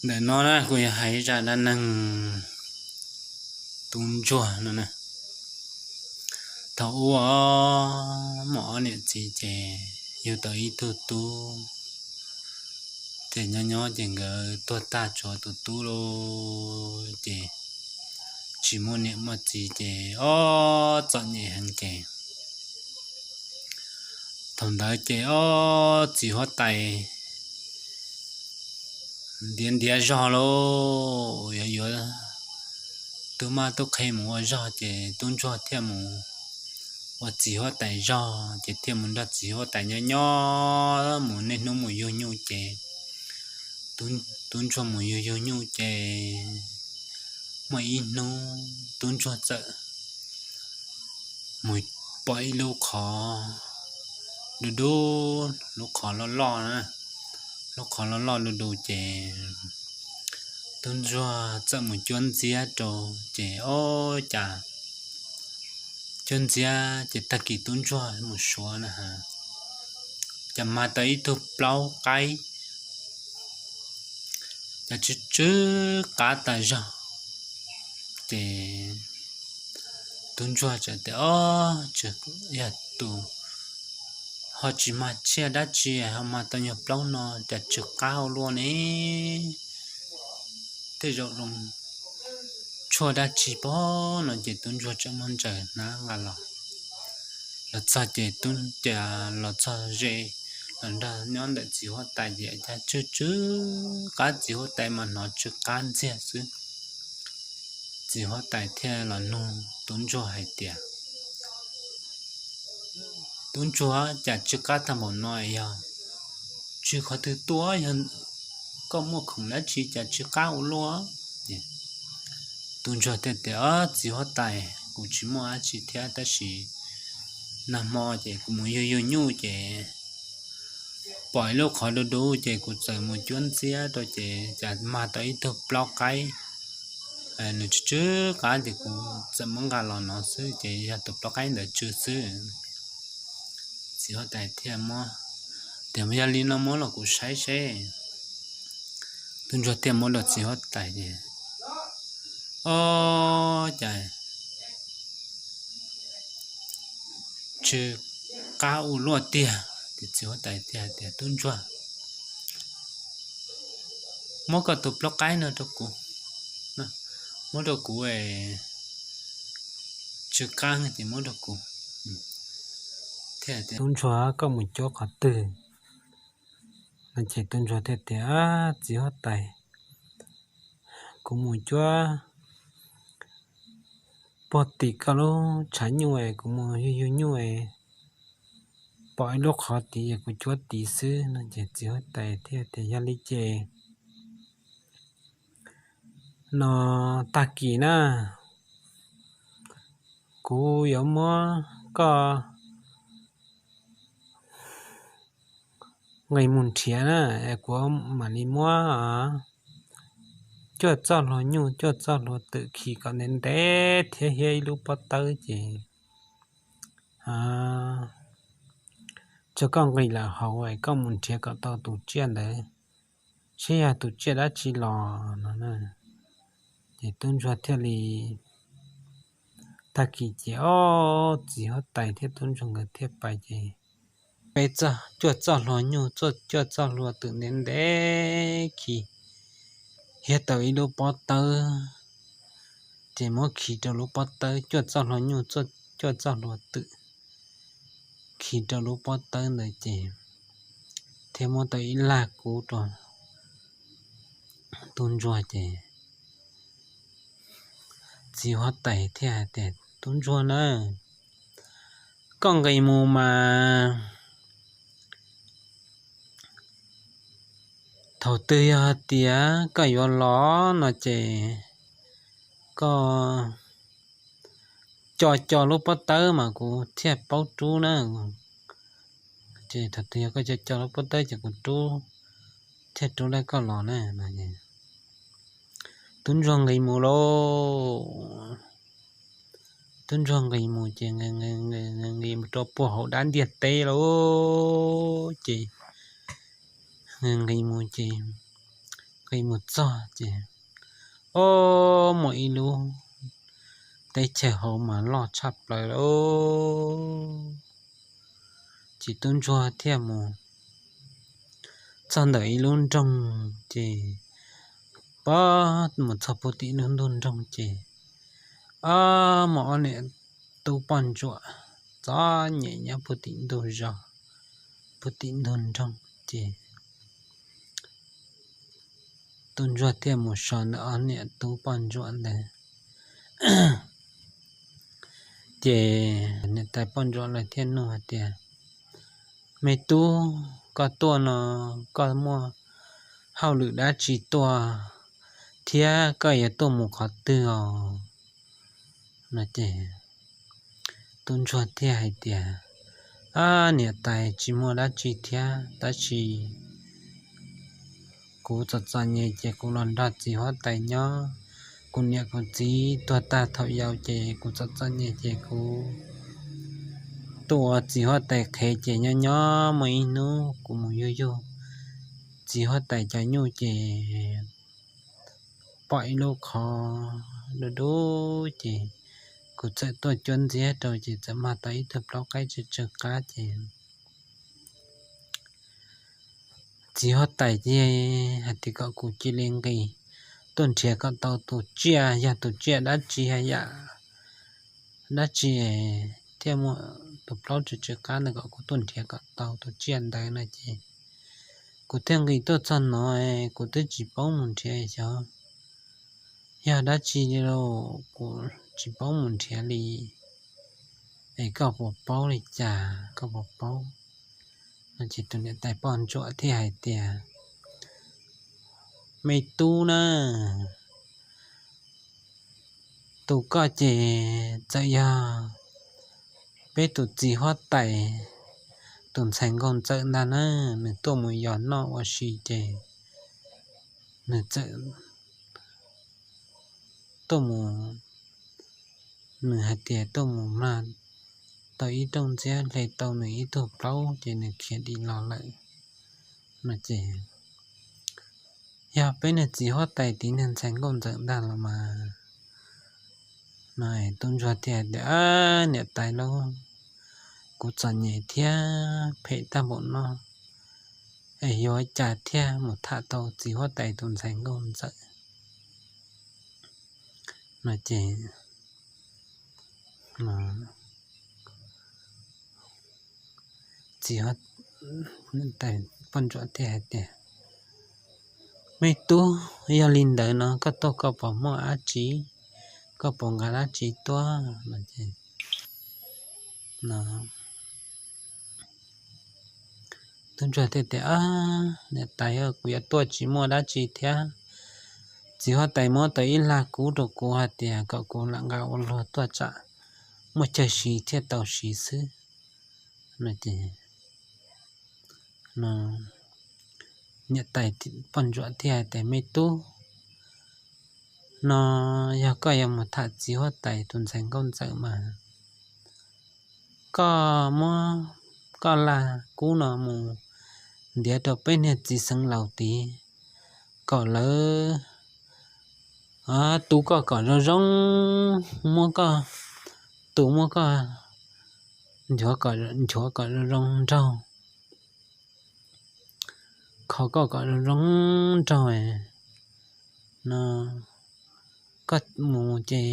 Ntawm no na kuv yuav hais zaj dab neeg tub ntsuag no na. Thaum ub muaj ob niam txiv ces yug tau ib tug tub. Ces nyob nyob ces nkawd tuag tag tshuav tus tub lauj, ces tsis muaj niam muaj txiv ces ob txom nyem heev ces thaum ntawd ces ob txiv huab tais ntiav ntiav zog lauj, yuav yuav tub mab tub qhe mus ua zog ces tub ntsuag thiaj mus ua txiv huab tais zog ces thiaj mus nrog txiv huab tais nyob nyob mus niaj hnub mus yug nyuj ces tub ntsuag mus yug yug nyuj ces muaj ib hnub tub ntsuag txawm mus pom ib lub qhov du du, lub qhov loj loj na, lub qhov loj loj du du ces tub ntsuag txawm mus cuab ntxiab rau ces ob cas cuab ntxiab ces tag kis tub ntsuag mus suav na ha, cas mag tau ib tug plaub qaib, cas tsw tsw qab tas zog ces tub ntsuag txawm tias, Ob, yog tus ho tsis mag tsiaj dab tsi ho mag tau nyuag plaub no cas tsw qab ua luaj ne? Tej zaum zoo tshuaj dab tsi pob no ces tub ntsuag txawm muab ntsaws hnab nqa los. Los txog ces tub, cas los txog ze los nrog nyob ntawm txiv huab tais ces cas tsw tsw qab, txiv huab tais mas hnov tsw qab ntxiag xwb. Txiv huab tais thiaj los nug tub ntsuag hais tias, Tub ntsuag, cas tsw qab tag npaum no yog tsw qhov twg tuaj? Yog koj muaj khoom dab tsi cas tsw qab ua luaj? Tub ntsuag thiaj tias, Ob, txiv huab tais, kuv tsis muaj dab tsi thiab tab sis nag hmo ces kuv mus yug yug nyuj ces pom ib lub qhov du du ces kuv txawm mus cuab ntxiab rau ces cas mag tau ib tug plaub qaib, nws tsw tsw qab ces kuv txawm muab nqa los no xwb ces yog tus plaub qaib ntawd tsw xwb. Txiv huab tais thiaj muab, Tias yog li no muab los kuv saib seb. Tub ntsuag thiaj muab rau txiv huab tais ces, Ob, cas tsw qab ua luaj tiag. Ces txiv huab tais thiaj tias, Tub ntsuag, muab koj tus plaub qaib no rau kuv, muab rau kuv, tsw qab ces muab rau kuv. Tub ntsuag, koj mus cuab qhov twg? No ces tub ntsuag thiaj tias, Txiv huab tais, kuv mus cuab puag tim koj lub tshav nyuj es kuv mus yug yug nyuj es pom ib lub qhov tid es kuv cuab tid xwb. No ces txiv huab tais thiaj tias, Yog li ces no tag kis na, kuv yuav muab koj nqis mus nrhiav na, es kuv mam li muab cuaj txoj hlua nyuj cuaj txoj hlua twm khi kom ntev ntev thiab hiab ib lub pob tawb ces tso koj nqis lawm hauv es koj mus nrhiav kom tau tus tsiaj ntawd, seb yog tus tsiaj dab tsi los no. Ces tub ntsuag thiaj li, tag kis ces ob txiv huab tais thiab tub ntsuag nkawd thiaj pais ces peb txoj, cuaj txoj hlua nyuj, cuaj txoj hlua twm ntev ntev khi hiab tau ib lub pob tawb, ces muab khi rau lub pob tawb, cuaj txoj hlua nyuj, cuaj txoj hlua twm khi rau lub pob tawb ntawd ces thiaj muab tau ib lag kub rau tub ntsuag ces txiv huab tais thiaj hais tias, Tub ntsuag na, koj nqis mus mas thaum twg yog hais tias koj yuav los no ces koj co co lub pob tawb mas kuv thiaj paub rub na. Ces thaum twg yog koj co co lub pob tawb ces kuv rub, thiaj rub tau koj los na. Tub ntsuag nqis mus lauj. Tub ntsuag nqis mus ces nqis mus rau puag hauv dab ntiaj teb lauj. Ces nqis mus ces nqis mus txog ces, ob, muaj ib lub teb chaws hauv mas loj tshaj plaws lauj. Ces tub ntsuag thiaj mus txog ntawm ib lub nroog ces, pab mus txog puag tim lub ntug nroog ces, ob, muaj ob niam tub poj ntsuam txom nyem nyob puag tim ntug zos, puag tim ntug nroog ces tub ntsuag thiaj mus so ntawm ob niam tub poj ntsuam ntawd. Ces niam tais poj ntsuam lawv thiaj nug hais tias, me tub, koj tuaj no koj muaj hauj lwm dab tsi tuaj thiab koj yuav tuaj mus qhov twg os? No ces tub ntsuag thiaj hais tias, ab, niam tais, tsis muaj dab tsi thiab tab sis kuv txom txom nyem ces kuv los nrog txiv huab tais nyob. Kuv niam kuv txiv tuag tag thaum yau ces kuv txom txom nyem ces kuv tuaj ua txiv huab tais qhev ces nyob nyob muaj ib hnub kuv mus yug yug txiv huab tais cov nyuj ces pom ib lub qhov dub dub ces kuv txawm tuaj cuab ntxiab rau ces txawm mag tau ib tug plaub qaib tsawg tsawg qab ces txiv huab tais thiaj hais tias kom kuv cia li nqis tuaj nrhiav kom tau tus tsiaj, yog tus tsiaj dab tsi hais yam dab tsi thiaj muaj tus plaub tsawg tsawg qab ntawd, kom kuv tuaj nrhiav kom tau tus tsiaj ntawd no ces kuv thiaj nqis tuaj txog no, kuv twb tsis paub mus nrhiav xyov yog dab tsi li lauj, kuv tsis paub mus nrhiav li. Es koj puas paub li cas, koj puas paub? No ces tus niam tais poj ntsuam thiaj hais tias, me tub na, tus koj ces txawm yog peb tus txiv huab tais tus ntxhais nkauj ntxawm ntag na, nws tuaj mus yos noj ua si ces nws txawm tuaj mus, nws hais tias tuaj mus mag tau ib rooj ntxiab hle tau nws ib tug plaub ces nws khiav dim los lawm no ces yog peb niag txiv huab tais tiv niag ntxhais nkauj ntxawm ntag los mas. No tub ntsuag thiaj tias, niam tais lauj, kuv txom nyem thiab phem tag npaum no es yuav cas thiaj mus tham tau txiv huab tais tus ntxhais nkauj ntxawm no ces txiv huab tais poj ntsuam thiaj hais tias, me tub, yog li ntawd no koj tuaj koj puas muaj dab tsi, koj puas nqa dab tsi tuaj no ces tub ntsuag thiaj tias, niam tais, kuv yuav tuaj tsis muaj dab tsi thiab. Txiv huab tais muab tau ib lag kub rau kuv hais tias kom kuv lam nqa ua luag tuaj tsam muaj chaw siv thiaj tau siv xwb no ces niam tais poj ntsuam thiaj hais tias, me tub, no yog koj yuav mus tham txiv huab tais tus ntxhais nkauj ntxawm mas koj muab koj lag kub no mus ntiav rau peb niag txiv xeev laus tid kom lawv tu koj kom zoo zoo, muab koj tu, muab koj nchuav kom zoo zoo nraug, kho koj kom zoo zoo nraug no. Koj mus ces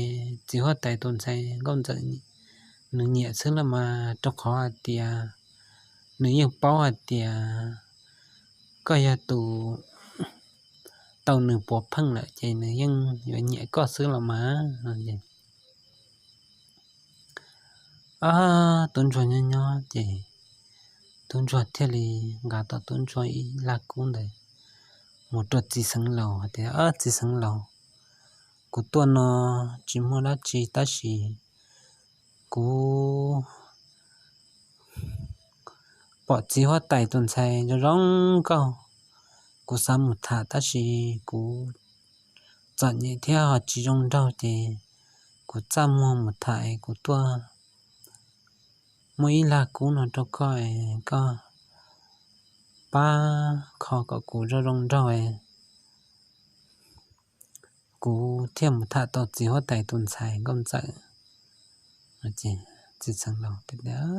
txiv huab tais tus ntxhais nkauj ntxawm nws nyiam xwb los mas, rau qhov hais tias nws yeej paub hais tias koj yog tus tau nws puav pheej lawm ces nws yeej yuav nyiam koj xwb los mas. Tub ntsuag nyob nyob ces tub ntsuag thiaj li nqa tau tub ntsuag ib lag kub ntawd mus rau txiv xeev laus hais tias, txiv xeev laus, kuv tuaj no tsis muaj dab tsi tab sis kuv pom txiv huab tais tus ntxhais zoo zoo nkauj, kuv xav mus tham tab sis kuv txom nyem thiab ho tsis zoo nraug ces kuv txaj muag mus tham es kuv tuaj muab ib lag kub no rau koj es koj pab kho kom kuv zoo zoo nraug es kuv thiaj mus tham tau txiv huab tais tus ntxhais nkauj ntxawm. Txiv xeev laus tias,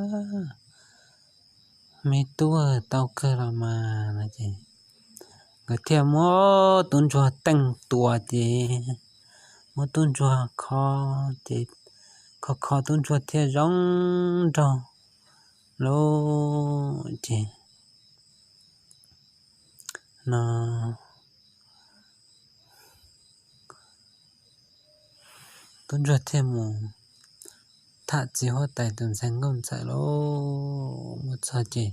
Me tub, tau kawg los mas. Ces nkawd thiaj muab tub ntsuag teej tua ces muab tub ntsuag kho, ces kho kho tub ntsuag thiaj zoo nraug lawm. Ces no tub ntsuag thiaj mus tham txiv huab tais tus ntxhais nkauj ntxawm lawm. Mus txog ces,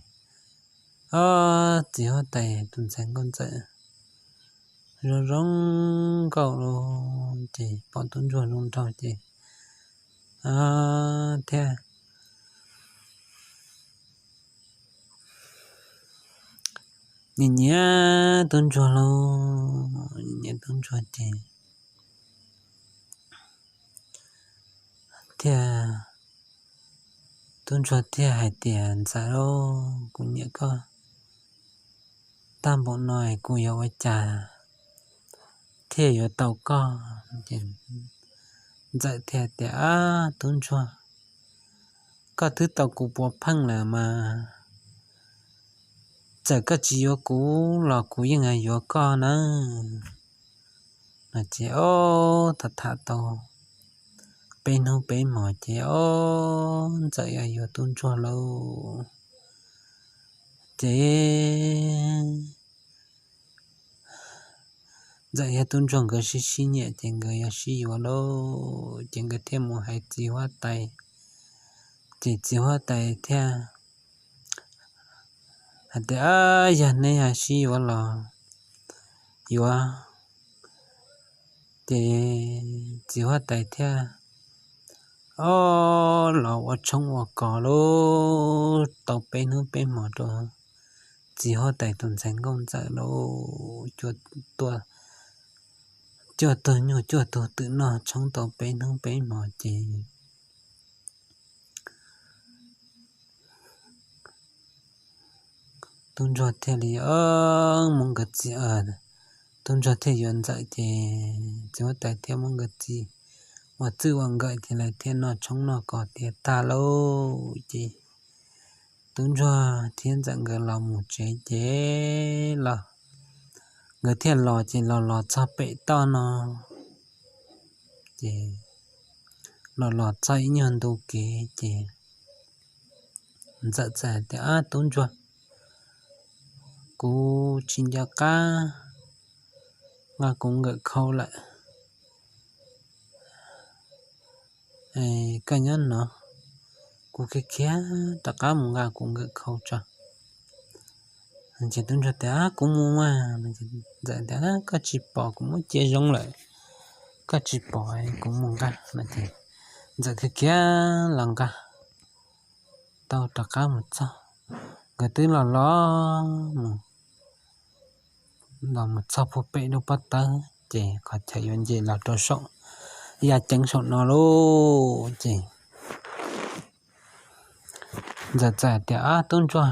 o, txiv huab tais tus ntxhais nkauj ntxawm zoo zoo nkauj lawm. Ces pom tub ntsuag zoo nraug ces thiaj nyiam nyiam tub ntsuag lawm. Nyiam nyiam tub ntsuag ces thiaj, tub ntsuag thiaj hais tias, Ntxawm lauj, kuv nyiam koj tag npaum no es kuv yuav ua cas thiaj yuav tau koj? Ces ntxawm thiaj tias, Ab, tub ntsuag, koj twb tau kuv puav pheej lawm mas, txawm koj tsis yuav kuv los kuv yeej yuav koj nawb. No ces ob, tham tham tau peb hnub peb hmos ces ob, ntxawm yog yuav tub ntsuag lauj. Ces ntxawm yog tub ntsuag nkawd sib sib nyiam ces nkawd yog sib yuav lauj. Ces nkawd thiaj mus hais txiv huab tais, ces txiv huab tais thiaj hais tias, Yog neb yog sib yuav los yuav. Ces txiv huab tais thiaj ob, los ua tshoob ua kos lauj, tau peb hnub peb hmos rau txiv huab tais tus ntxhais nkauj ntxawm lauj. Cuaj tug nyuj cuaj tug twm noj tshoob tau peb hnub peb hmos ces tub ntsuag thiaj li muab nkawd txiv, tub ntsuag thiaj yuav ntxawm ces txiv huab tais thiaj muab nkawd txiv ua txwj ua nkawm ces lawv thiaj noj tshoob noj kos tiav tag lauj. Ces tub ntsuag thiab ntxawm nkawd los mus tsev ces los, nkawd thiaj los ces los los txog pem toj no ces los los txog ib nyuag ntu kev ces ntxawm txawm hais tias, Ab, tub ntsuag, kuv tsis nco qab nqa kuv nkawm khau lawm. Koj nyob no, kuv khiav khiav rov qab mus nqa kuv nkawm khau tso. Ces tub ntsuag tias, Kuv mus mas. Ntxawm tias, Koj tsis pom kuv muab cia zoo lawm, koj tsis pom kuv mus nqa no ces ntxawm khiav khiav los nqa tau rov qab mus txog. Nkawd twb los los mus, los mus txog puag pem lub pob tawb ces qhov chaw yuav nce los rau saum yaj ceeb saum no lauj. Ces ntxawm txawm tias, Ab, tub ntsuag,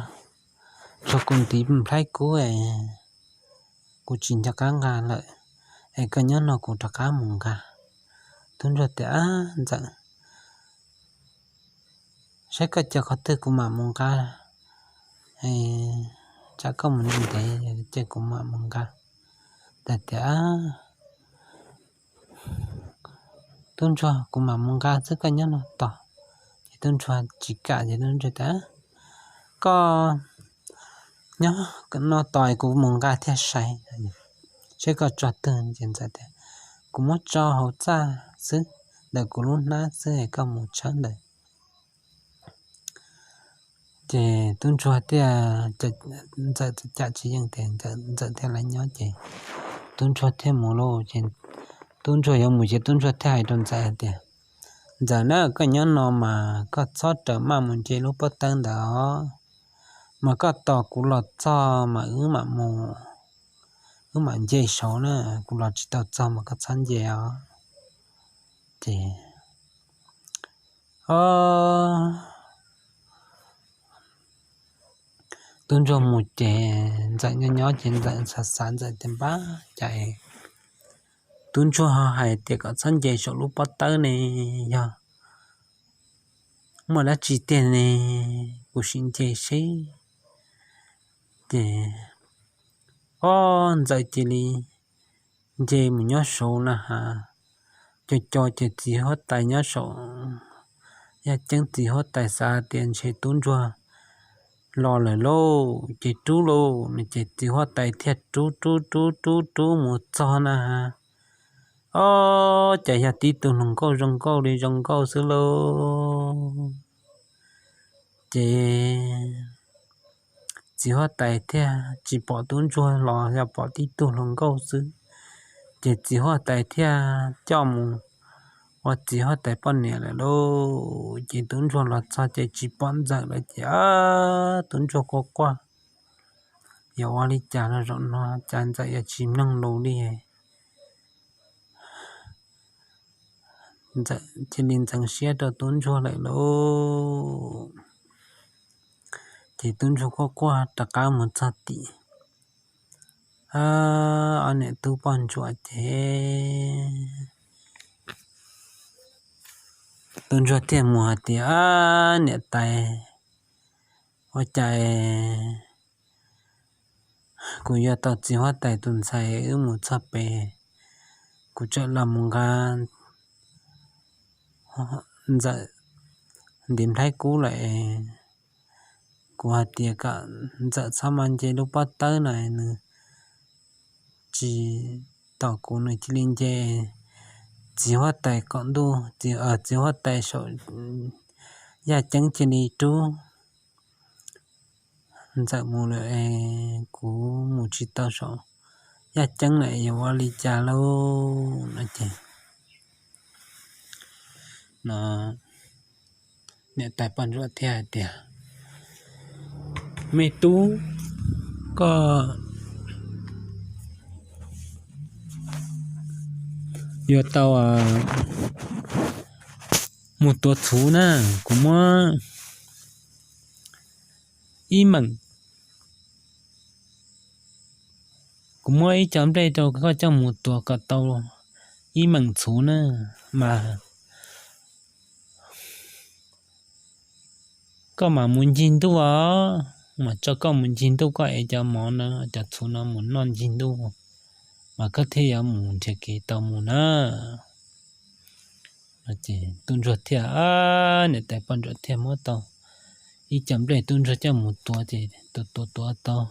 tsuav kuv ntiv nplhaib kub es kuv tsis nco qab nqa lawm, es koj nyob no kuv rov qab mus nqa. Tub ntsuag tias, Ab, ntxawm, saib koj cia qhov twg kuv mam mus nqa, tsam koj mus ntev ces kuv mam mus nqa. Ntxawm tias, Tub ntsuag, kuv mam mus nqa xwb, koj nyob no tos. Ces tub ntsuag tsis kam ces tub ntsuag tias, Koj nyob no tos kuv mus nqa thiaj sai, saib koj tso twg. Ces ntxawm tias, Kuv muab tso hauv txaj xwb, ntawm kuv lub hnab xwb, koj mus tshawb ntawd. Ces tub ntsuag thiaj, ntxawm cam tsis yeej tias ntxawm thiaj li nyob ces tub ntsuag thiaj mus lauj. Ces tub ntsuag yuav mus ces tub ntsuag thiaj hais rau ntxawm hais tias, Ntxawm na, koj nyob no mas koj txhob rawm maj mus nce lub pob tawb ntawd os, mas koj tos kuv los txog mas wb mam mus, wb mam nce saud na, kuv los tsis tau txog mas koj txhob nce os. Ces o, tub ntsuag mus ces ntxawm nyob nyob ces ntxawm xav xav, ntxawm tias, Npab, cas Tub ntsuag hais tias kom txhob nce saum lub pob tawb ne, yog muaj dab tsi tiag ne, kuv sim nce seb. Ces ob ntxawm cia li nce mus nyob saud na has, co co ces txiv huab tais nyob saum yaj ceeb, txiv huab tais xav tias ntshe tub ntsuag los lawm lauj, ces rub lauj no ces txiv huab tais thiaj rub rub rub rub rub mus txog na has. Ob, cas yog tib tug hluas nkauj zoo nkauj li zoo nkauj xwb lauj. Ces txiv huab tais thiaj tsis pom tub ntsuag los, yog pom tib tug hluas nkauj xwb. Ces txiv huab tais thiaj coj mus ua txiv huab tais poj niam lawm lauj. Ces tub ntsuag los txog ces tsis pom ntxawm lawm ces tub ntsuag quaj quaj, yuav ua li cas los zaum no cas ntxawm yuav tsis mloog lus li. Ntxawm cia li ntxeev siab rau tub ntsuag lawm lauj. Ces tub ntsuag quaj quaj rov qab mus txog tim ob niam tub poj ntsuam ces tub ntsuag thiaj mus hais tias, Ab, niam tais, ua cas kuv yuav tau txiv huab tais tus ntxhais wb mus txog pem, kuv txawm los mus nqa ntxawm ntiv nplhaib kub lawm. Kuv hais tias kom ntxawm txhob mas nce lub pob tawb na, nws tsis tom kuv nws cia li nce txiv huab tais kom ntuj, txiv huab tais saum yaj ceeb cia li rub ntxawm mus lawm es kuv mus tsis tau saum yaj ceeb lawm yuav ua li cas lauj no ces no niam tais poj ntsuam thiaj hais tias, Me tub, koj yuav tau mus tuav txhuv na, kuv muab ib meem, kuv muab ib co nplej rau koj coj mus tuav kom tau ib meem txhuv na, mas koj mam mus ncig ntuj os, mas tso koj mus ncig ntuj, koj ev cov mov no cov txhuv no mus noj ncig ntuj, mas koj thiaj yuav mus nrhiav kev tau mus na. Ces tub ntsuag thiaj, niam tais poj ntsuam thiaj muab tau ib co nplej tub ntsuag coj mus tuav ces tuav tuav tuav tau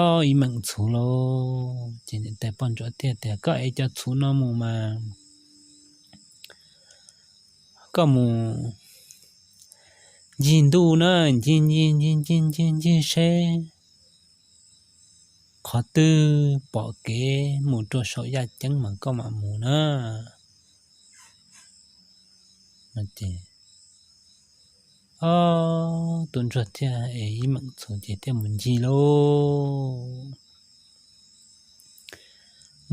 ob ib meem txhuv lauj. Ces niam tais poj ntsuam thiaj tias, Koj ev cov txhuv no mus mas koj mus ncig ntuj na, ncig ncig ncig ncig ncig ncig seb qhov twg pom kev mus rau saum yaj ceeb mas koj mam mus na. Ces ob tub ntsuag thiaj ev ib meem txhuv ces thiaj mus ncig lauj.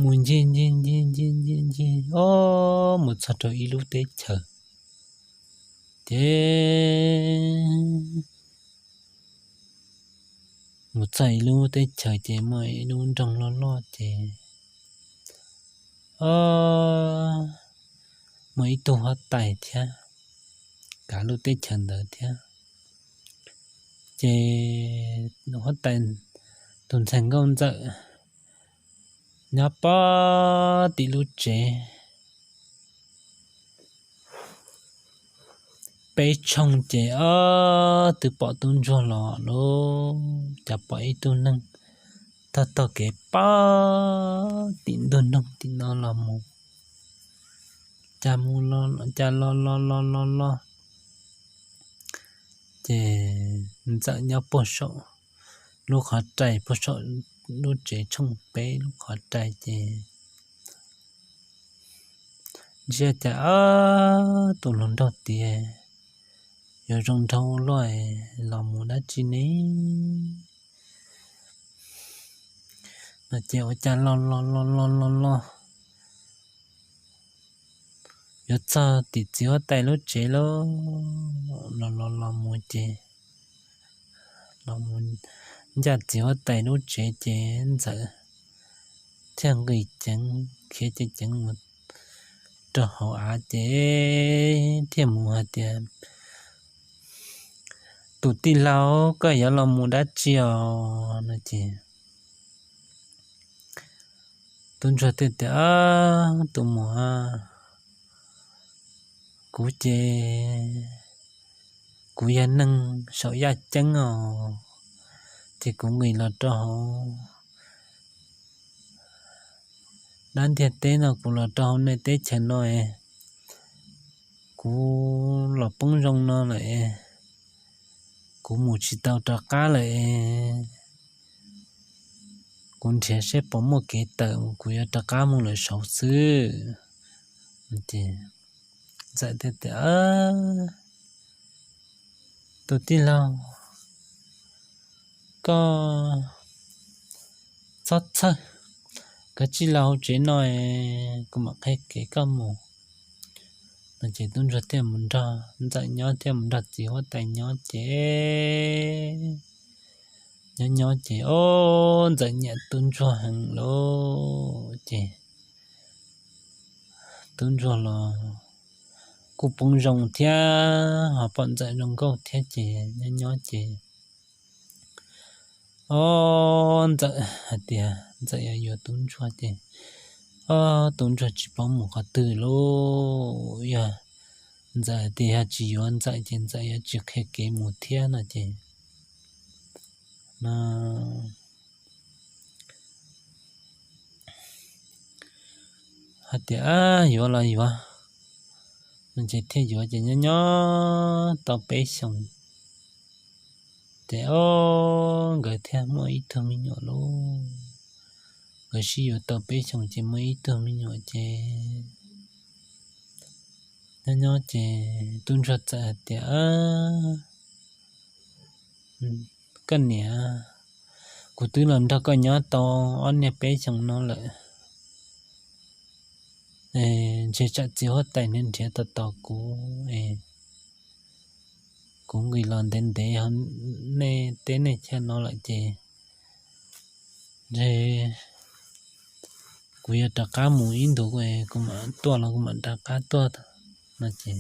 Mus ncig ncig ncig ncig ncig ncig ob mus txog rau ib lub teb chaws, ces mus txog ib lub teb chaws ces muaj ib lub nroog loj loj ces ob muaj ib tug huab tais thiab, kav lub teb chaws ntawd thiab. Ces huab tais tus ntxhais nkauj ntxawm nyob pog tim lub tsev peb tshooj ces ob twb pom tub ntsuag los lauj, cas pom ib tug neeg taug taug kev pog tim ntug nroog tim no los mus, cas mus los cas los los los los los ces ntxawm nyob puag saum lub qhov rai, puag saum lub tsev tshooj peb lub qhov rai ces ntsia cas ob tug hluas nraug tias yuav zoo nraug ua luaj, los mus dab tsi ne no ces ua cas los los los los los los yuav txog tim txiv huab tais lub tsev lauj, los los los mus ces los mus ncaj txiv huab tais lub tsev ces ntxawm thiaj nqis ceev khiav ceev ceev mus rau hauv av ces thiaj mus hais tias, Tus tij laug, koj yuav los mus dab tsi os? No ces tub ntsuag thiaj tias, Tus muam, kuv ces kuv yog neeg saum yaj ceeb os, ces kuv nqis los rau hauv dab ntiaj teb no, kuv los rau hauv nej teb chaws no es kuv los poob zoo no lawm es kuv mus tsis tau rov qab lawm es kuv nrhiav seb puas muaj kev tawm, kuv yuav rov qab mus lawm saud xwb. Ces ntxawm thiaj tias, Tus tij laug, koj txhob txhawj, koj cia li los hauv tsev no es kuv mam qhia kev koj mus. No ces tub ntsuag thiaj mus nrog ntxawm nyob, thiaj mus nrog txiv huab tais nyob ces nyob nyob ces, o, ntxawm nyiam tub ntsuag heev lawm ces tub ntsuag los kuj poob zoo thiab ho pom ntxawm zoo nkauj thiab ces nyob nyob ces, o, ntxawm hais tias ntxawm yuav yuav tub ntsuag ces, o, tub ntsuag tsis paub mus qhov twg lauj. Yog ntxawm hais tias yog tsis yuav ntxawm ces ntxawm yuav tsis qhia kev mus thiab no ces, no hais tias, Yuav los yuav. No ces thiaj yuav ces nyob nyob tau peb xyoos ces, o, nkawd thiaj muaj ib tug me nyuam lauj. Nkawd sib yuav tau peb xyoos ces muaj ib tug me nyuam ces nyob nyob ces tub ntsuag txawm hais tias, Koj niam, kuv twb los nrog koj nyob tau ob niag peb xyoos no lawm, ntshe tsam txiv huab tais nws nrhiav tau tau kuv es kuv nqis los ntev ntev nej teb nej chaw no lawm ces ntshe kuv yuav rov qab mus ib ntus, kuv mam tuaj los kuv mam rov qab tuaj. No ces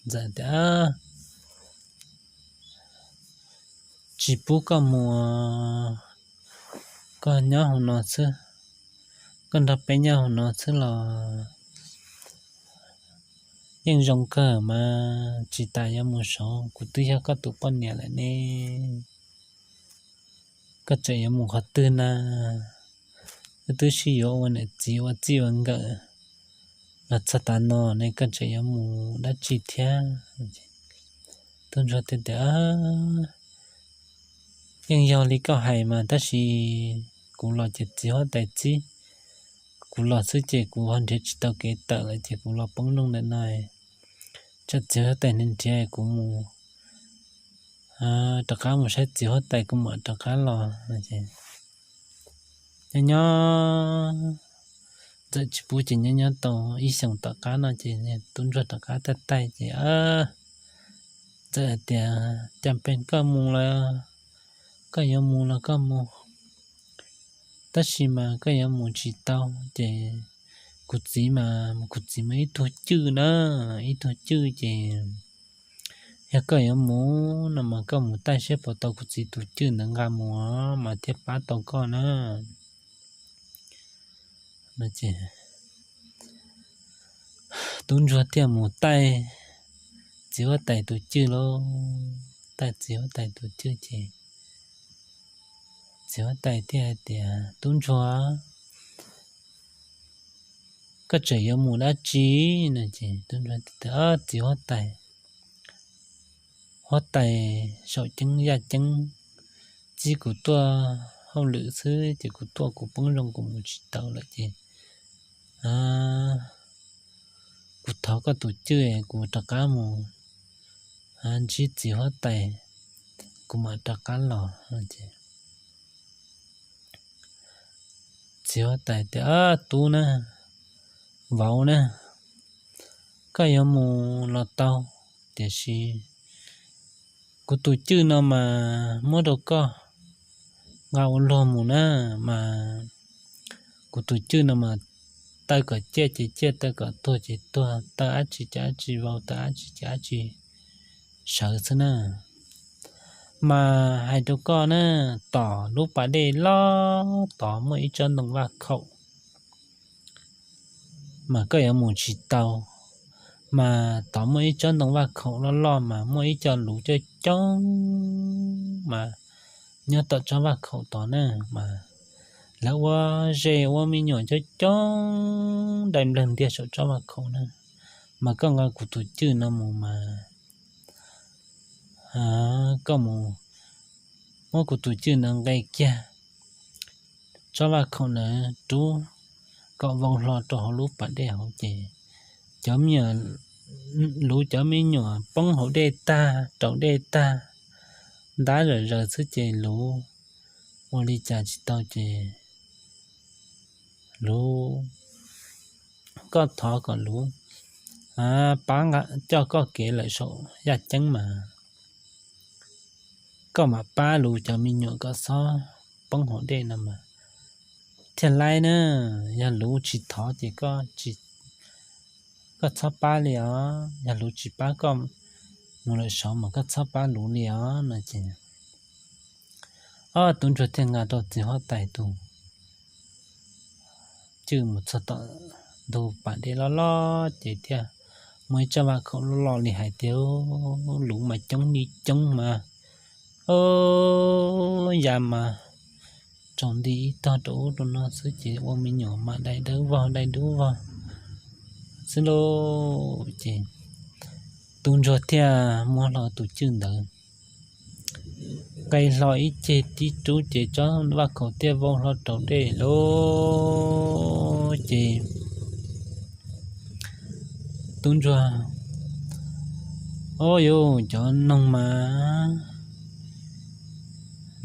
ntxawm tias, Tsis pub koj mus, koj nyob hauv no xwb, koj nrog peb nyob hauv no xwb los yeej zoo kawg mas, tsis tas yuav mus saud, kuv twb yog koj tus poj niam lawm ne. Koj tseem yuav mus qhov twg na? Wb twb sib yuav ua niam txiv ua txij ua nkawm los txog tav no ne, koj tseem yuav mus dab tsi thiab? Tub ntsuag thiaj tias, Yeej yog li koj hais mas, tab sis kuv los ces txiv huab tais txib, kuv los xwb ces kuv ho nrhiav tsis tau kev tawm lawm ces kuv los poob nroog ntawm no. Tsam txiv huab tais nrhiav kuv mus, rov qab mus saib txiv huab tais kuv mam rov qab los. Nyob nyob ntxawm tsis pub ces nyob nyob tau ib xyoos tom qab no ces tub ntsuag rov qab taij taij ces ntxawm hais tias, Cas pes koj mus los, koj yuav mus los koj mus, tab sis mas koj yuav mus tsis tau ces kuv txiv mas, kuv txiv mas ib tug cwj na, ib tug cwj ces yog koj yuav mus no mas koj mus taij seb puas tau kuv txiv tus cwj ntawd nqa mus mas thiaj pab tau koj na. Tub ntsuag thiaj mus taij txiv huab tais tus cwj lauj. Taij txiv huab tais tus cwj ces txiv huab tais thiaj hais tias, Tub ntsuag, koj tseem yuav mus dab tsi? No ces tub ntsuag tias, Txiv huab tais, huab tais saum ceeb yaj ceeb txib kuv tuaj hauj lwm xwb ces kuv tuaj kuv poob zoo kuv mus tsis tau lawm ces kuv thov koj tus cwj kuv rov qab mus ntsib txiv huab tais, kuv mam rov qab los. Txiv huab tais tias, Tub na, vauv na, koj yuav mus los tau, tiam sis kuv tus cwj no mas muab rau koj, nqa ua luag mus na, mas kuv tus cwj no mas taw kom ciaj ces ciaj, taw kom tuag ces tuag, taw dab tsi ces dab tsi vau, taw dab tsi ces dab tsi sawv xwb na. Mas hais rau koj na, tom lub pas dej loj tod muaj ib tsob ntoo vaj khaum, mas koj yuav mus tsis tau. Mas tod muaj ib tsob ntoo vaj khaum loj loj mas muaj ib co luv coob coob mas nyob tom tsob vaj khaum tod na, mas lawv ua zes ua me nyuam coob coob dai nplawg ntiag saum tsob vaj khaum na. Mas koj nqa kuv tus cwj no mus mas, koj mus muab kuv tus cwj no nqe kiag tsob vaj khaum ntawd rub kom vau hlo rau hauv lub pas dej hauv ces cov me nyuam, luv cov me nyuam poob hauv dej tag, raus dej tag, ntab zom zaws xwb ces luv ua li cas tsis tau ces luv, koj thov kom luv pab coj koj kev lawm saum yaj ceeb mas koj mam pab luv cov me nyuam kom txhob poob hauv dej no mas thiaj laib na. Yog luv tsis thov ces koj txhob pab li os, yog luv tsis pab koj mus lawm saud mas koj txhob pab luv li os no ces, ob, tub ntsuag thiaj nqa rau txiv huab tais tus cwj mus txog tom ntug pas dej loj loj ces thiaj muaj ib tsob vaj khaum loj loj li hais tias luv mas coob li coob mas, o, ya mas tsaus nti ib tog rau ub rau no xwb ces ua me nyuam mas dai dawb vog dai dub vog xwb lauj. Ces tub ntsuag thiaj muab hlo tus cwj ntawd nqe hlo ib ceg tib rub ces tsob vaj khaum thiaj vau hlo rau dej lauj. Ces tub ntsuag, o, yuav cov noog mas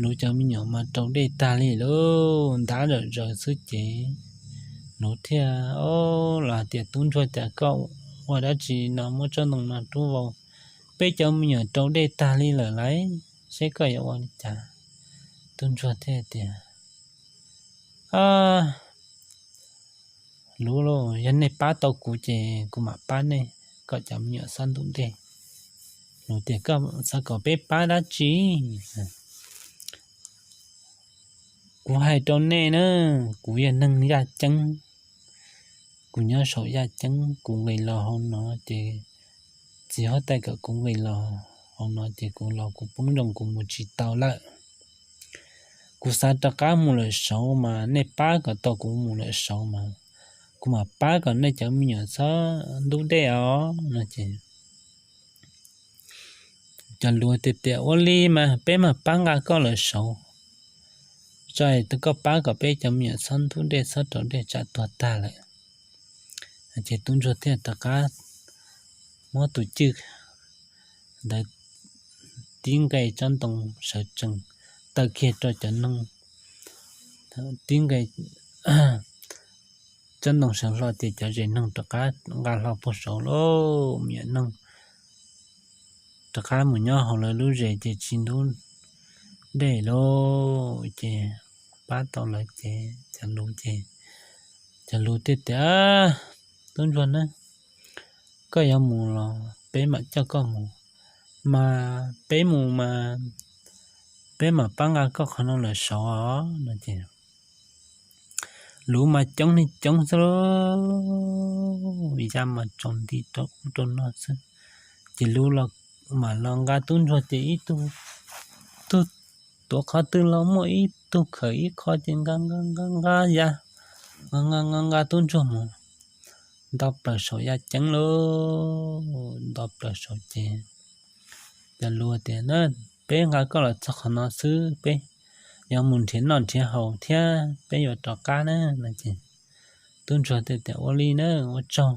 luv cov me nyuam mas rau dej tag li lauj, ntab zom zaws xwb ces luv thiaj, o, los hais tias tub ntsuag cas koj ua dab tsi no muab tsob ntoo no rub vau peb cov me nyuam rau dej tag li lawm lauj, seb koj yuav ua li cas. Tub ntsuag thiaj tias, luv lauj, yog nej pab tau kuv ces kuv mam pab nej kom cov me nyuam txhob ntub dej. Luv tias koj xav kom peb pab dab tsi? Kuv hais rau nej na, kuv yog neeg yaj ceeb, kuv nyob saum yaj ceeb, kuv nqis los hauv no ces txiv huab tais kom kuv nqis los hauv no ces kuv los kuv poob nroos kuv mus tsis tau lawm. Kuv xav rov qab mus lawm saud mas nej pab kom tau kuv mus lawm saud mas kuv mam pab kom nej cov me nyuam txhob ntub dej os no ces cov luv tias tias ua li mas peb mam pab nqa koj lawm saud, tso koj pab kom peb cov me nyuam txhob ntub dej txhob rau dej tsam tuag tag lawm. Ces tub ntsuag thiaj rov qab muab tus cwj ntawd tib nqe tsob ntoo sawv tsees taw kiag rau cov noog, tib nqe tsob ntoo sawv hlo ces cov zes noog rov qab nqa hlo puag saud lauj. Me nyuam noog rov qab mus nyob hauv lawv lub zes ces tsis ntub dej lauj. Ces pab tau lawv ces cov luv ces, cov luv thiaj tias, tub ntsuag na, koj yuav mus los peb mam coj koj mus, mas peb mus mas peb mam pab nqa koj qhov no lawm saud os no ces luv mas coob li coob xwb lauj, ya mas tsaus nti rau ub rau no xwb. Ces luv los mam los nqa tub ntsuag ces ib tug, tug tuav qhov twg los muaj ib tug khawm ib qho ces nqa nqa nqa nqa ya, nqa nqa nqa nqa tub ntsuag mus nto plaws saum yaj ceeb lauj, nto plaws saum ces cov luv tias na, peb nqa koj los txog qhov no xwb, peb yuav mus nrhiav noj nrhiav haus thiab peb yuav rov qab na no ces tub ntsuag thiaj tias ua li na, ua tsaug,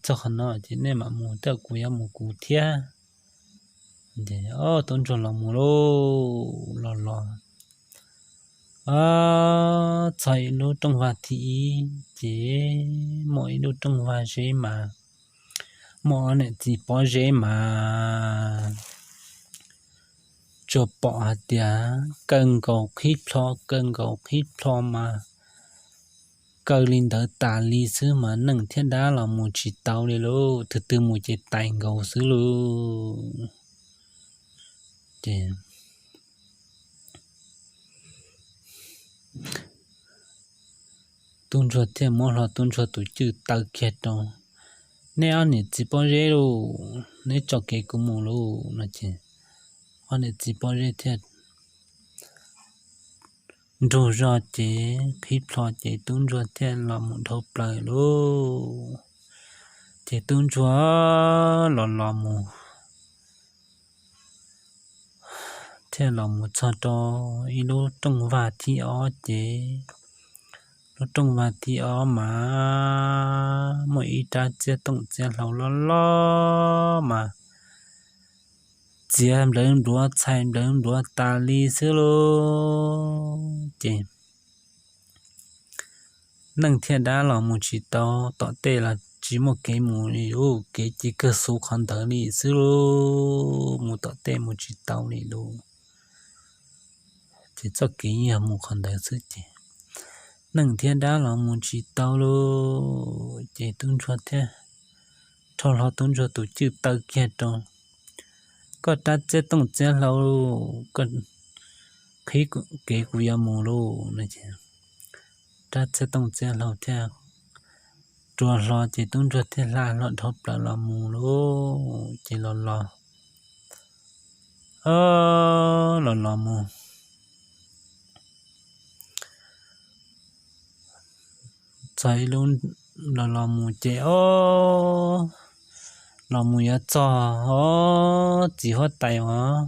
txog qhov no ces nej mam mus, tej kuv yuav mus kuv thiab. Ces tub ntsuag los mus lauj, los los txog ib lub rooj vag thib ib ces muaj ib lub rooj vag zeb mas, muaj ob niam txiv pob zeb mas tsuas pom hais tias kaw nkaus qhib plho, kaw nkaus qhib plho mas kaw li ntawd tas li xwb mas neeg thiab dab los mus tsis tau li lauj, tus twg mus ces tais nkaus xwb lauj. Ces tub ntsuag thiaj muab hlo tub ntsuag tus cwj taw kiag rau, nej ob niam txiv pob zeb lauj, neb tso kev kuv mus lauj no ces ob niam txiv pob zeb thiaj nrug zog ces qhib plho ces tub ntsuag thiaj los mus dhau plaws lauj. Ces tub ntsuag los los mus thiaj los mus txog rau ib lub rooj vag thib ob ces lub rooj vag thib ob mas muaj ib rab txiab tooj txiab hlau loj loj mas txiav nplawv npluav txhais nplawv npluav tas li xwb lauj. Ces neeg thiab dab los mus tsis tau, tom tej los tsis muaj kev mus li lauj, kev ces kawg xuv qhov ntawd li xwb lauj, mus tom tej mus tsis tau li lauj. Ces txoj kev yog mus qhov ntawd xwb ces neeg thiab dab los mus tsis tau lauj. Ces tub ntsuag thiaj rho hlo tub ntsuag tus cwj taw kiag rau, koj rab txiab tooj txiab hlau, koj qhib kev kuv yuav mus lauj no ces rab txiab tooj txiab hlau thiaj rua hlo ces tub ntsuag thiaj hla hlo dhau plaws los mus lauj. Ces los los, los los mus txog ib lub, los los mus ces ob, los mus yuav txog ob txiv huab tais uas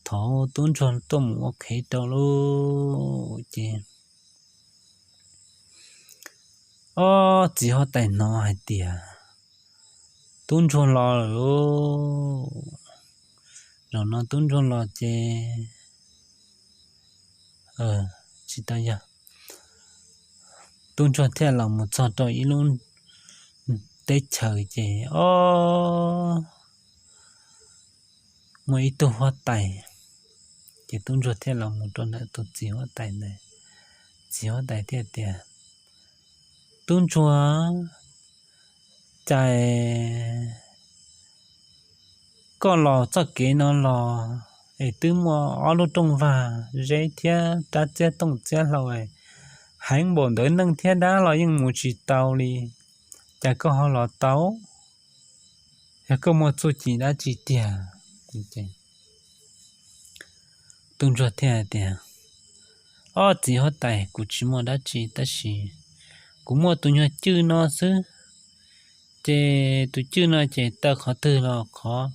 thaum tub ntsuag tuaj mus ua qhev rau lauj. Ces ob txiv huab tais hnov hais tias tub ntsuag los lawm lauj, zaum no tub ntsuag los ces tsis tau yog, tub ntsuag thiaj los mus txog rau ib lub teb chaws ces ob, muaj ib tug huab tais. Ces tub ntsuag thiaj los mus rau ntawm tus txiv huab tais ntawd. Txiv huab tais thiaj tias, tub ntsuag, cas koj los txoj kev no los es twb muaj ob lub rooj vag zeb thiab rab txiab tooj txiab hlau heev npaum ntawd, neeg thiab dab los yeej mus tsis tau li, cas koj ho los tau? Yog koj muaj txuj ci dab tsi tiag? Tub ntsuag thiaj hais tias, ob txiv huab tais, kuv tsis muaj dab tsi tab sis kuv muaj tus nyuag cwj no xwb. Ces tus cwj no ces taw qhov twg los qhov,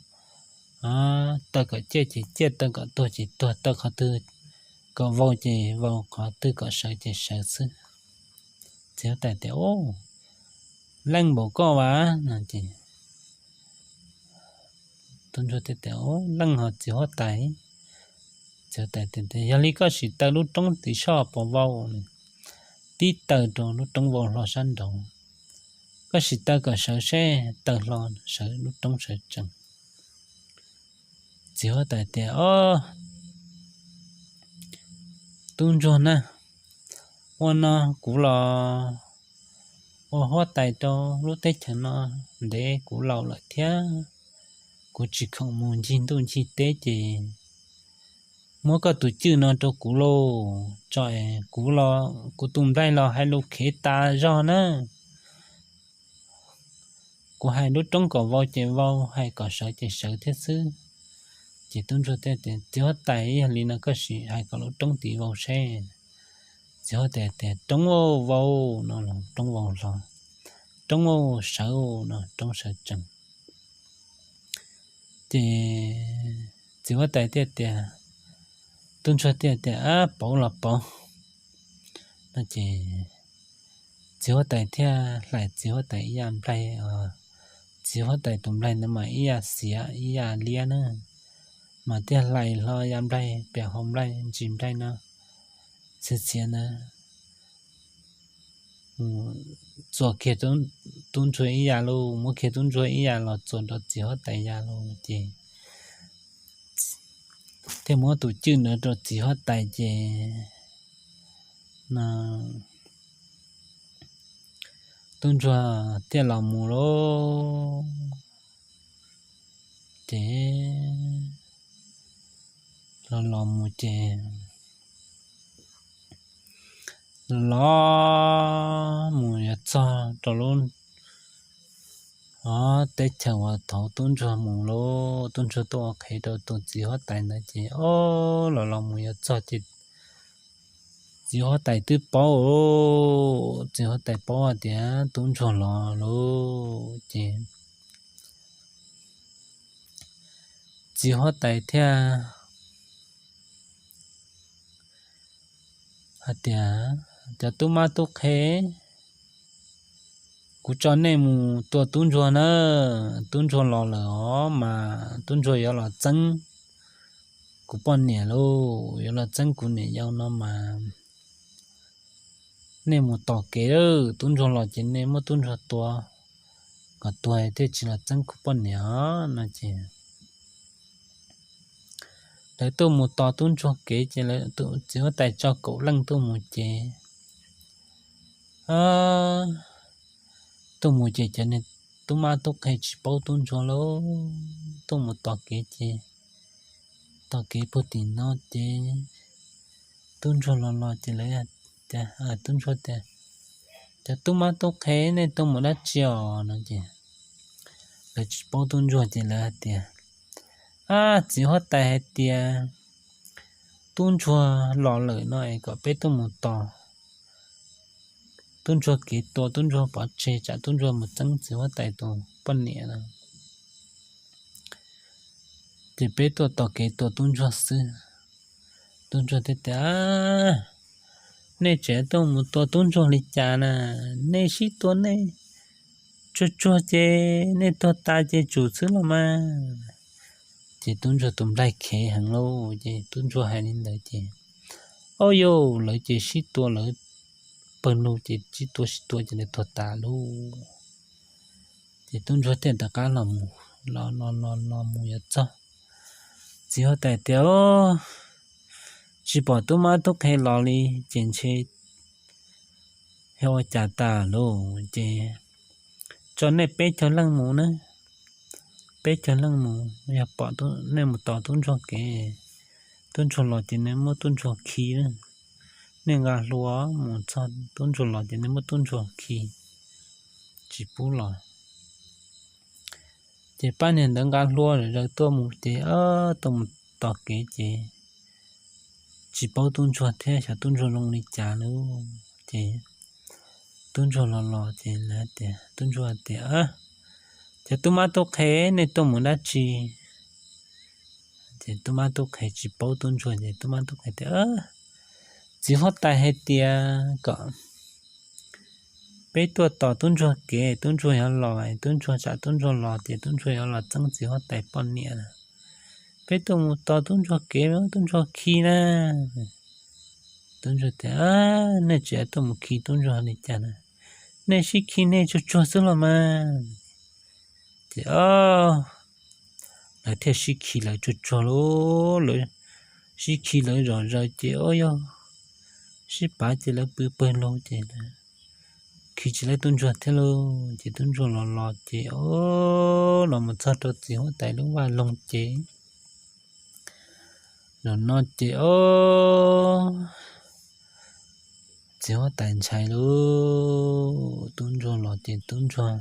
taw kom ciaj ces ciaj, taw kom tuag ces tuag, taw qhov twg kom vau ces vau, qhov twg kom sawv ces sawv xwb. Txiv huab tais tias, leej npaum koj vas no ces tub ntsuag thiaj tias, leej hos txiv huab tais. Txiv huab tais tias, yog li koj sim taw lub roob tid soj puas vau? Tib taw rau lub roob vau hlo sab nraud. Koj sim taw kom sawv seb, taw hlo sawv, lub roob sawv tsees. Txiv huab tais tias, o, tub ntsuag na, ua no kuv los ua huab tais rau lub teb chaws no ntev, kuv laus lawm thiab kuv tsis khoom mus ncig ntuj ncig teb ces muab koj tus cwj no rau kuv lauj, tso es kuv los, kuv tus nplaig los hais lus khev tas zog na. Kuv hais lub roob kom vau ces vau, hais kom sawv ces sawv thiab xwb. Ces tub ntsuag thiaj tias, txiv huab tais, yog li no koj sim hais kom lub roob tid vau seb. Txiv huab tais tias, roob vau no los roob vau hlo, roob vau sawv no roob sawv tsees. Ces txiv huab tais thiaj tias, tub ntsuag thiaj tias, ab, pauv los pauv no ces txiv huab tais thiaj hlais txiv huab tais ib yam nplaig, txiv huab tais tus nplaig ntawd mas ib yam xiav ib yam liab na, mas thiaj hlais hlo yam nplaig, piam hau nplaig, ntsis nplaig no, txhiav txhiav na, txuas kiag tub ntsuag ib yam lauj, muab kiag tub ntsuag ib yam los txuas rau txiv huab tais yam lauj. Ces thiaj muab tus cwj ntawd rau txiv huab tais ces no tub ntsuag thiaj los mus lauj. Ces los los mus ces los mus yuav txog rau lub teb chaws uas thaum tub ntsuag mus lauj, tub ntsuag tuaj ua qhev rau tus txiv huab tais ntawd ces o los los mus yuav txog ces txiv huab tais twb paub, txiv huab tais paub hais tias tub ntsuag los lauj ces txiv huab tais thiaj hais tias, cov tub mab tub qhe, kuv tso nej mus tua tub ntsuag na, tub ntsuag los lawm os mas tub ntsuag yuav los txeeb kuv poj niam lauj, yuav los txeeb kuv niam yau no mas nej mus tos kev, tub ntsuag los ces nej muab tub ntsuag tua kom tuag thiaj tsis los txeeb kuv poj niam no ces lawv tuaj mus tos tub ntsuag kev ces txiv huab tais tso kaum leej tuaj mus ces tuaj mus ces cov tub mab tub qhe tsis paub tub ntsuag lauj, tuaj mus tos kev ces tos kev puag tim no ces tub ntsuag los los ces lawv, tub ntsuag tias, cov tub mab tub qhe nej tuaj mus dab tsi os no ces lawv tsis paub tub ntsuag ces lawv hais tias, ab, txiv huab tais hais tias tub ntsuag los lawm no es kom peb tuaj mus tos tub ntsuag kev tua tub ntsuag pov tseg tsam tub ntsuag mus txeeb txiv huab tais tus poj niam no ces peb tuaj tos kev tua tub ntsuag xwb. Tub ntsuag thiaj tias, nej tseem tuaj mus tua tub ntsuag li cas na, nej sib tua nej tsuag tsuag ces nej tuag tas ces tsum xwb los mas. Ces tub ntsuag tus nplaig khev heev lauj ces tub ntsuag hais li ntawd ces, o yauj, lawv ces sib tua lawv pawg lug ces sib tua sib tua ces lawv tuag tas lauj. Ces tub ntsuag thiaj rov qab los mus, los los los los mus yuav txog, txiv huab tais tias, tsis pom tub mab tub qhe los li ces ntshe yog ua cas tas lauj ces tso nej peb caug leej mus na, peb caug leej mus yog pom nej mus tos tub ntsuag kev, tub ntsuag los ces nej muab tub ntsuag khi na, nej nqa hlua mus txog tub ntsuag los ces nej muab tub ntsuag khi tsis pub los. Ces pab niag ntawd nqa hlua zaws tuaj mus ces tuaj mus tos kev ces tsis paub tub ntsuag thiab xyov tub ntsuag zoo li cas lauj. Ces tub ntsuag los los ces lawv tias, tub ntsuag tias, cov tub mab tub qhe, nej tuaj mus dab tsi? Ces tub mab tub qhe tsis paub tub ntsuag ces tub mab tub qhe tias, txiv huab tais hais tias kom peb tuaj tos tub ntsuag kev, tub ntsuag yuav los, tub ntsuag tsam tub ntsuag los ces tub ntsuag yuav los txeeb txiv huab tais poj niam. Peb tuaj mus tos tub ntsuag kev, tub ntsuag khi na. Tub ntsuag tias, nej tseem tuaj mus khi tub ntsuag li cas na? Nej sib khi nej tsuag tsuag xwb los mas. Ces lawv thiaj sib khi lawv tsuag tsuag lauj, lawv sib khi lawv zom zaws ces o yog sib pav ces lawv pw pawg lug ces khi tsis laib tub ntsuag thiab lauj. Ces tub ntsuag los los ces o los mus txog rau txiv huab tais lub vaj loog ces zaum no ces o txiv huab tais ntshai lauj, tub ntsuag los ces tub ntsuag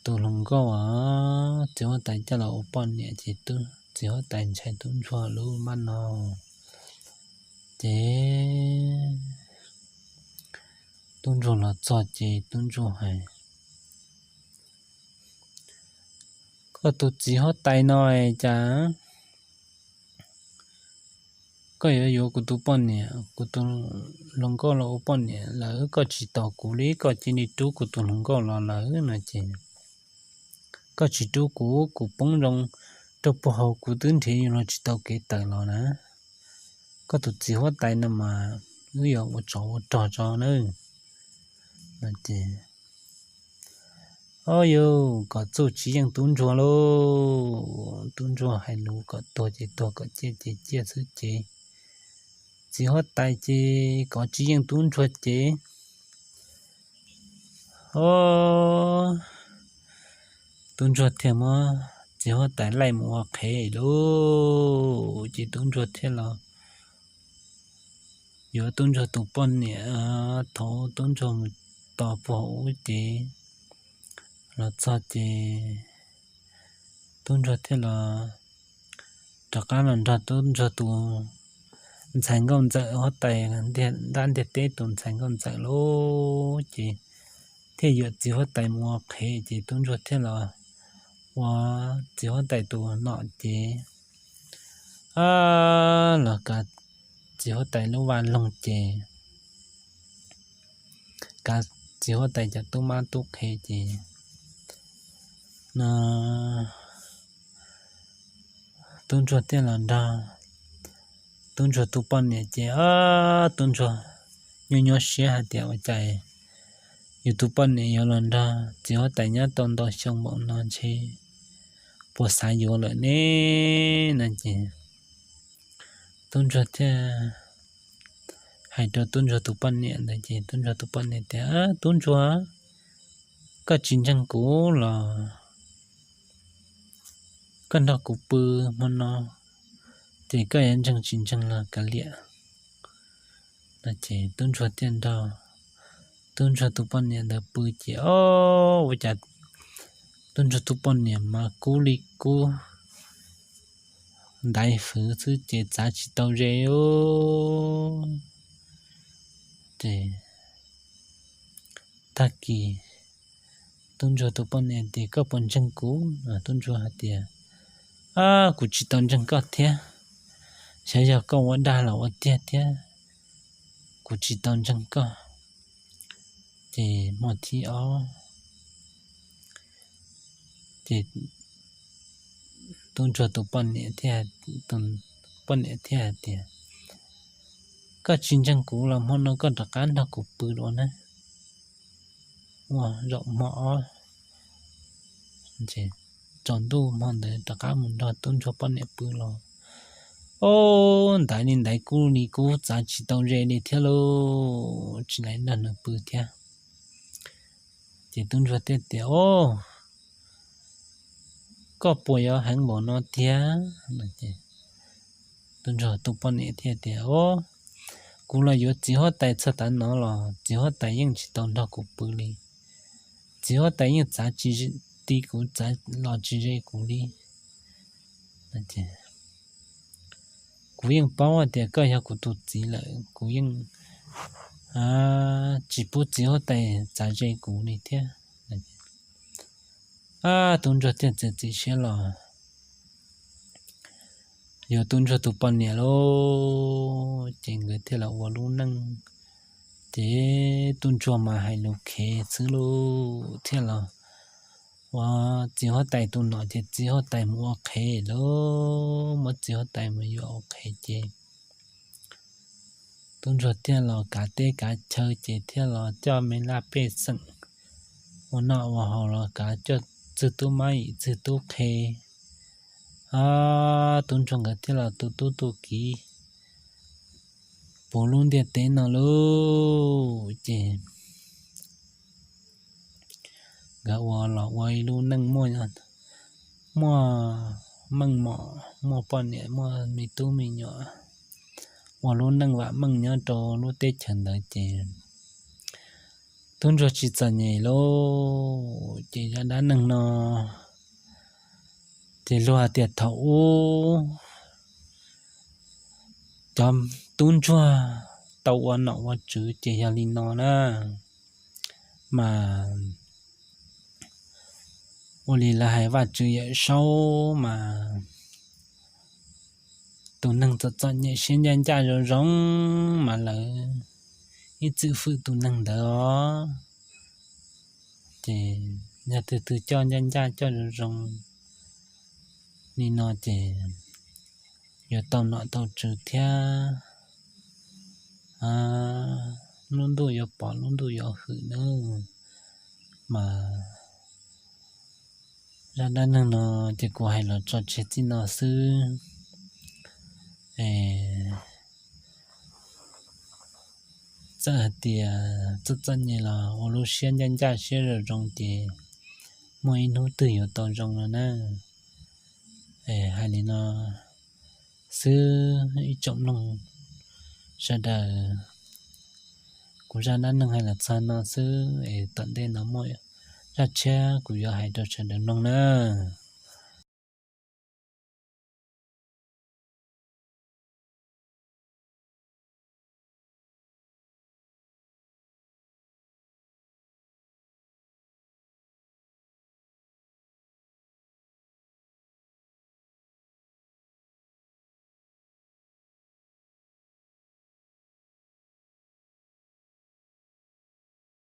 tus hluas nkauj uas txiv huab tais coj los ua poj niam ces txiv huab tais ntshai tub ntsuag lub mab no ces tub ntsuag los txog ces tub ntsuag hais, koj tus txiv huab tais no cas koj yuav yuav kuv tus poj niam, kuv tus hluas nkauj los ua poj niam lawm koj tsis tos kuv li, koj cia li rub kuv tus hluas nkauj los lawm no ces koj tsis rub kuv, kuv poob zoo rau puag hauv kuv twb nrhiav yuav luag tsis tau kev tawm los na. Koj tus txiv huab tais no mas wb yuav ua tsov ua rog tso na. No ces Ob yus, kom txuj tsis yeej tub ntsuag lauj. Tub ntsuag hais lus kom tuag ces tuag, kom ciaj ces ciaj xwb ces txiv huab tais ces kom tsis yeej tub ntsuag ces, o, tub ntsuag thiaj muab txiv huab tais laij mus ua qhev lauj. Ces tub ntsuag thiaj los yuav tub ntsuag tus poj niam. Thaum tub ntsuag mus tos puag hauv ub ces los txog ces tub ntsuag thiaj los rov qab los nrog tub ntsuag tus ntxhais nkauj ntxawm huab tais nrab ntiaj teb tus ntxhais nkauj ntxawm lauj. Ces thiaj yuav txiv huab tais mus ua qhev ces tub ntsuag thiaj los ua txiv huab tais tus nom ces los kav txiv huab tais lub vaj loog ces kav txiv huab tais cov tub mab tub qhe ces no tub ntsuag thiaj los nrog tub ntsuag tus poj niam ces, o, tub ntsuag nyuaj nyuaj siab hais tias ua cas yus tus poj niam yuav los nrog txiv huab tais nyob tau ntau xyoo npaum no ntshe puas xav yuav lawm ne no ces tub ntsuag thiaj hais rau tub ntsuag tus poj niam ntawd ces tub ntsuag tus poj niam tias, tub ntsuag, koj tsis ntseeg kuv los koj nrog kuv pw hmo no, ces koj yuav ntseeg tsis ntseeg los kav liam. Ces tub ntsuag thiaj nrog tub ntsuag tus poj niam ntawd pw ces, o, ua cas tub ntsuag tus poj niam mas kub li kub ntaiv hwv xwb ces txav tsis tau ze. Ces tag kis tub ntsuag tus poj niam tias, koj puas ntseeg kuv? Tub ntsuag hais tias, kuv tsis tau ntseeg koj thiab, xyov yog koj ua dag los ua tiag thiab, kuv tsis tau ntseeg koj. Ces hmo thib ob ces tub ntsuag tus poj niam thiaj, poj niam thiaj hais tias, koj tsis ntseeg kuv los hmo no koj rov qab nrog kuv pw dua na. Ua zaum hmo ob tsaus ntuj hmo ntawd rov qab mus nrog tub ntsuag poj niam pw los, o, ntaiv li ntaiv kub li kub txav tsis tau ze li thiab lauj, tsis laiv nrog nws pw thiab. Ces tub ntsuag thiaj tias, o, koj puas yuav heev npaum no tiag? Tub ntsuag tus poj niam thiaj tias, o, kuv los yuav txiv huab tais txog tav no los txiv huab tais yeej tsis tau nrog kuv pw li. Txiv huab tais yeej txav tsis ti kuv, txav los tsis ze kuv li. Kuv yeej paub tias koj yog kuv tus txiv lawm, kuv yeej tsis pub txiv huab tais txav ze kuv li thiab. Tub ntsuag thiaj txiav txim siab los yuav tub ntsuag tus poj niam lauj. Ces nkawd thiaj los ua lub neej, ces tub ntsuag mas hais lus khev xwb lauj, thiaj los ua txiv huab tais tus nom ces txiv huab tais mus ua qhev lauj, muab txiv huab tais mus yuav ua qhev ces tub ntsuag thiaj los kav teb kav chaw ces thiaj los coj me laj pej xeem ua noj ua haus los kav coj txwg tub mab yim txwg tub qhe. Tub ntsuag nkawd thiaj los tu tub tu kiv puv lub ntiaj teb no lauj. Ces nkawd ua los ua ib lub neej muaj, muaj meej mom, muaj poj niam, muaj me tub me nyuam, ua lub neej vam meej nyob rau lub teb chaws ntawd ces tub ntsuag tsis txom nyem lauj. Ces zaj dab neeg no ces luag hais tias thaum ub cov tub ntsuag tau ua nom ua tswv ces yog li no na, mas ua li lawv hais Vajtswv Yawm Saub mas tus neeg txom txom nyem siab ncaj ncaj zoo zoo mas lawv ib txwm hwm tus neeg ntawd os. Ces yog tus twg coj ncaj ncaj coj zoo zoo li no ces yuav tau nom tau tswv thiab, lub ntuj yuav pom lub ntuj yuav hwm nawb. Mas Zaj dab neeg no ces kuv hais los tso tseg txij no xwb. Txawm hais tias txom txom nyem los ua lub siab ncaj ncaj siab zoo zoo ces muaj ib hnub twg yuav tau zoo no na. Hais li no xwb ib tsoom mloog sawv daws, kuv zaj dab neeg hais los txog no xwb es tom ntej no muaj zaj tshiab kuv yuav hais rau sawv daws mloog nawb.